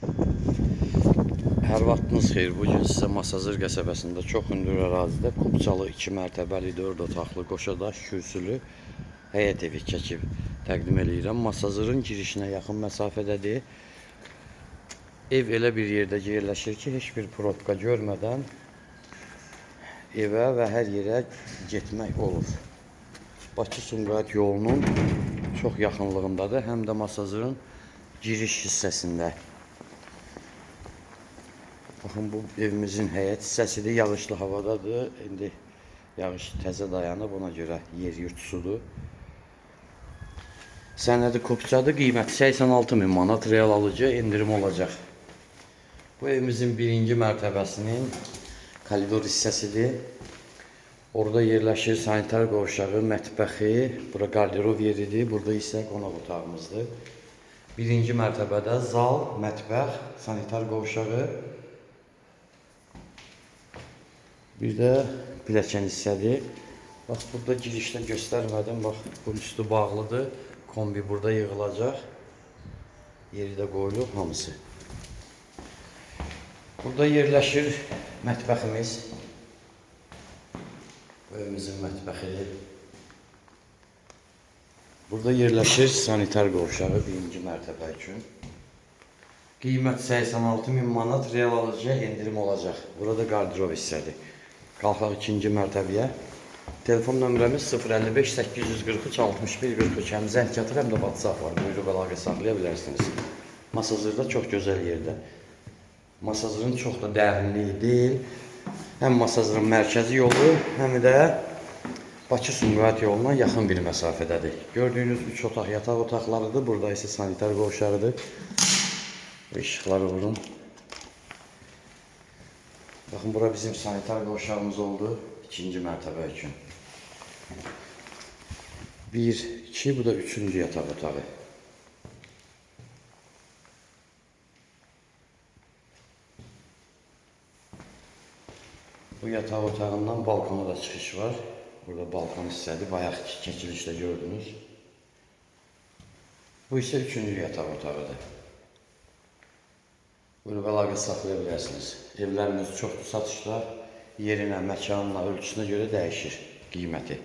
Hər vaxtınız xeyir. Bu gün sizə Masazır qəsəbəsində çox hündür ərazidə kubçalı 2 mərtəbəli 4 otaqlı qoşadaş kürsülü həyət evi çəkib təqdim eləyirəm. Masazırın girişinə yaxın məsafədədir. Ev elə bir yerdə yerləşir ki, heç bir probka görmədən evə və hər yerə getmək olur. Bakı-Sumqayıt yolunun çox yaxınlığındadır, həm də Masazırın giriş hissəsində. Baxın, bu evimizin həyət hissəsidir, yağışlı havadadır. İndi yağış təzə dayanıb, ona görə yer yurtsudur. Sənədi kupçadır, qiyməti 86 min manat, real alıcı endirim olacaq. Bu evimizin birinci mərtəbəsinin koridor hissəsidir. Orada yerləşir sanitar qovşağı, mətbəxi, bura qarderob yeridir, burada isə qonaq otağımızdır. Birinci mərtəbədə zal, mətbəx, sanitar qovşağı, bir də pilləkən hissədir. Bax, burada girişdə göstərmədim. Bax, bunun üstü bağlıdır. Kombi burada yığılacaq. Yeri də qoyulub hamısı. Burada yerləşir mətbəximiz. Bu evimizin mətbəxidir. Burada yerləşir sanitar qovşağı birinci mərtəbə üçün. Qiymət 86 min manat, real alıcıya endirim olacaq. Burada qardırob hissədir. Qalxaq ikinci mərtəbəyə. Telefon nömrəmiz 055 843 61 43. Həm zəng çatır, həm də WhatsApp var. Buyurub əlaqə saxlaya bilərsiniz. Masazırda çox gözəl yerdə. Masazırın çox da dərinliyi deyil. Həm Masazırın mərkəzi yolu, həm də Bakı-Sumqayıt yoluna yaxın bir məsafədədir. Gördüyünüz 3 otaq yataq otaqlarıdır. Burada isə sanitar qovşağıdır. İşıqları vurun. Baxın, bura bizim sanitar qovşağımız oldu. İkinci mərtəbə üçün. 1, 2, bu da üçüncü yataq otağı. Bu yataq otağından balkona da çıxış var. Burada balkon hissədir. Bayaq çəkilişdə gördünüz. Bu isə üçüncü yataq otağıdır. Buyurub əlaqə saxlaya bilərsiniz. Evlərimiz çoxdur satışda. Yerinə, məkanına, ölçüsünə görə dəyişir qiyməti.